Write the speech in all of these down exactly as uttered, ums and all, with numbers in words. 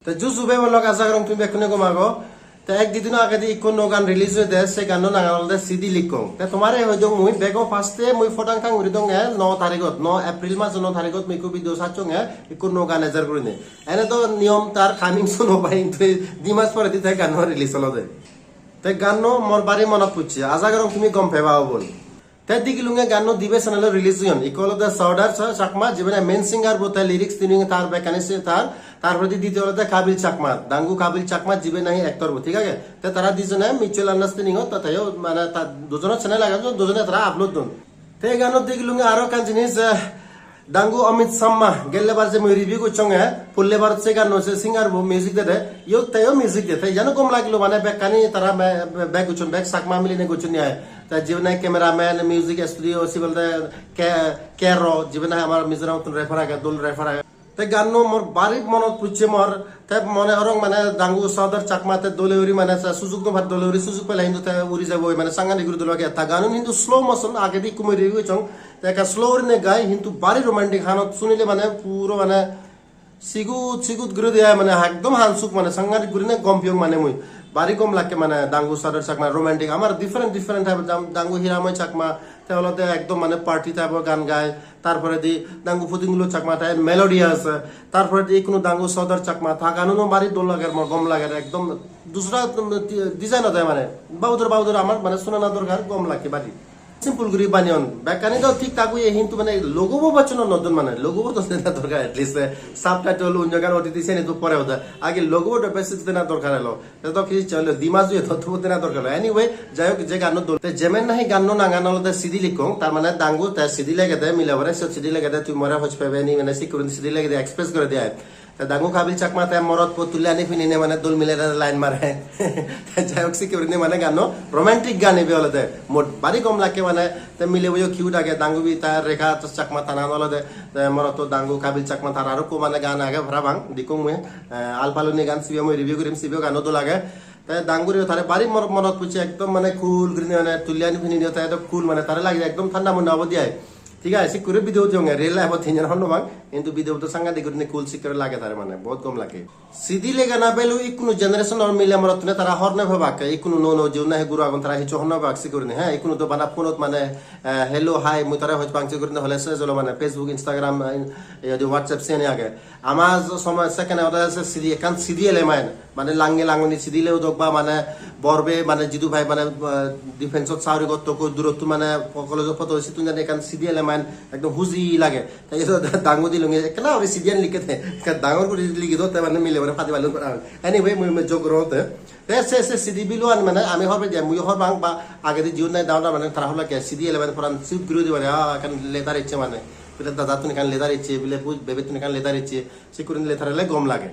Te ju ju bhei bon lok, aja gorong tumi bekkune gom ago. Te ek di dino agedi ikko nuo gan release oyede, se ganno nangan olode Sidi Likkong. Te tomare hoi dong mui, bego first-e mui podang tang guri donge no tarigot, no April majo no tarigot mui ikko video sacchonge, ikko nuo gan ejer gurinei. Ene do niyom tar, coming soon obo, hintu ei di mas poredi te ganno release olode. Te ganno mor bari monot pocche, aja gorong tumi gom peba obol. Te digilunge ganno dibe channel-ot release oyon. Ikko olode Sardar Cha-, Chakma, jibe nahi main singer bo, te lyrics tuning tar bekkani se tar. Tar poredi ditiyo olode Kabil Chakma, Dangu Kabil Chakma, jibe nahi actor bo, thik age? Te tara dijone mutual understanding-ot, ta teyo mane ta dujono channel age, dujone tara upload don. Te ei ganno digilunge aro ekkan jinis, eh, Dangu Amit Sharma, gelle bar je mui review gocchonge, polle bar se ganno se singer bo music dede, iyot teyo music de, te iyano gom lagilo, mane bekkani tara be-, be-, bek gocchon, bek Chakma milinei gocchon ni ai. Te jibe nahi cameraman, music studio, sibe olode Ke-, Kero, jibe nahi amar Mizoramottun rapper age, dol rapper age. Te ganno mor bari monot pocche mor, te mone horong mane Dangu Sardar Chakma te dole guri mane te sujog no pai, dole guri sujog pele hintu te uri jabo, mane sanghatik guri dol age. Ta ganun hintu slow motion, agedi ikko mui review gocchong, te ekka slow gurinei gai, hintu bari romantic, hanot sunile mane puro mane sigut sigut guri de ai, mane ekdom han suk, mane sanghatik gurinei gom peyong mane mui. Bari gom lakke mane Dangu Sardar Chakma romantic. Amar different different type of dang-, Dangu Hiramoy Chakma, te olode ekdom mane party type-or gan gai. Tar poredi Dangu Pudinglo Chakma, te melodious. Tar poredi ikkunu Dangu Sardar Chakma, ta ganuno bari dol lager, mor gom lager, ekdom dusra design ode mane. Baboder baboder amar mane sunana dorkar, gom lakke bari. Simple guri baneyon. Bekkani do thik thak oye, hintu mane logo bo bacchonot no don mane. Logo bo do dena dorkar, at least, eh, subtitle, onyo gan O T T seni do pore hoda. Age logo bo do basic dena dorkar elo. Te do kisi chole, di mas oye do, tobu dena dorkar elo. Anyway, jai hok, je ganno dol. Te jemen nahi ganno nangan olode Sidi Likkong, tar mane Dangu te Sidi legede, mile pore siyot Sidi legede, tui more hoj pebe ni, mane sikkurin Sidi legede, express gore de ai. Te Dangu Kabil Chakma te morot po tuli ani pinine mane dol mile line mare. Te jai hok, sikke gurinei mane ganno romantic gan ibe olode. Mor bari gom lakke mane, te milebo yo cute age, Dangu bi ta Rekha Chakma tanan olode, te morotto Dangu Kabil Chakma tar aro ekko mane gan age parapang, dikkong mui, eh, Al Paloni gan sibe mui review gurim, sibe ganno dol age. Te Dangu rio tare bari mor-, monot pocche, ekdom mane cool gurinei mane tuli ani pinine te edo cool mane tare lage ekdom thanda munda obode ai. Thik age, sikkuri video udeyonge, real life-ot hinjan hobor no pang, hintu video-t do sanghatik gurinei cool sikkuri lage tare mane, bahut gom lage. Sidi legana value ikkunu generation-or mile morottune tara hobor no pebak, ikkunu nuo nuo jigun nahi guro agon tara hissu hobor no pebak sikkurinei, he, ikkunu do bana phone-ot mane, eh, hello, hi, mui tare hoj pang sikkurinei hole se jolo mane Facebook, Instagram, eh, iyot WhatsApp siyeni age. Ama somoy sekkene ode se Sidi, ekkan Sidi ele mane, mane lange langoni Sidi le udok ba mane bor bhei mane jidu bhai mane, eh, defense-ot sagori gotto, ko durottun mane college-ot podo, sittun jani ekkan Sidi ele mane ekdom huji lage. Te iyot Dangu dilunge ekkena guri Sidi an likke de, ekka dangor guri ligi do te mane mile mane padi balun para. Anyway, mui, mui jok goro te. Te se, se Sidi bilu an mane ami hobor pei de, mui hobor pang ba agedi jiun nai down mane tara hobor lage Sidi ele mane poran sip guri di mane, ah, ekkan letter icche mane. Bile dadattun ekkan letter icche, bile bu-, bebettun ekkan letter icche. Sikkurin letter ele gom lage.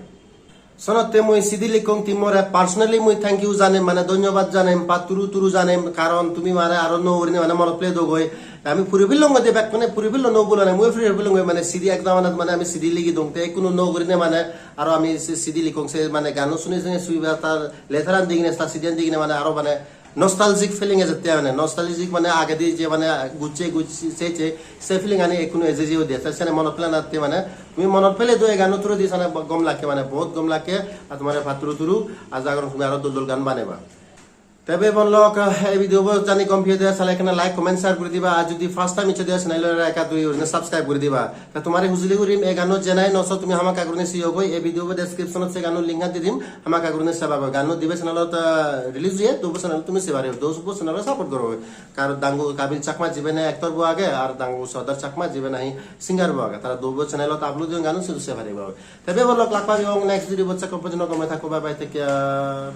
Sonotte mui Sidi Likkong team-ore personally mui thank you janem, mane dhonnobad janem, patturu turu janem, karon tumi mane aro nuo gurinei mane monot pele dogoi. Ami puri pellongoi de bekkune, puri pello nuo bulane, mui puri pellongoi mane Sidi ek jamanat mane ami Sidi ligi dong, te ikkunu nuo gurinei mane aro ami si-, Sidi Likkong se mane gano suni suni suiba ta letter an diginei ta Sidi an diginei mane aro mane nostalgic feeling ejette mane, nostalgic mane agedi je mane gocche gocche se, se, se feeling ani ekkunu eje jeyede. Te sene monot pelanatte mane, tumi monot pele do ei gano through di sene gom lakke mane, bahut gom lakke, ar tomare patturu turu, aja gorong tumi aro dol dol gan baneba. Te bhei bon lok, ei video bo jani gom peye de sale ekkena like, comment, share guri diba, ar jodi first time icche de channel ore ekka dui gurine subscribe guri diba. Te tomare hujuli gurim, ei gano jenai no so tumi hamakkai gurinei siyo goi, ei video bo description-ot se gano link an di dim, hamakkai gurinei seba goi. Gano dibe channel-ot, ah, release oye, dubo channel tumi se pariyo, dubo channel support goro goi. Karon Dangu Kabil Chakma jibe nahi actor bo age, ar Dangu Sardar Chakma jibe nahi singer bo age. Tara dubo channel-ot upload oyon gano sidu se pariba goi. Te bhei bon lok, lak pabong next video bot, se pojjonto gome thakko, bye bye, take care.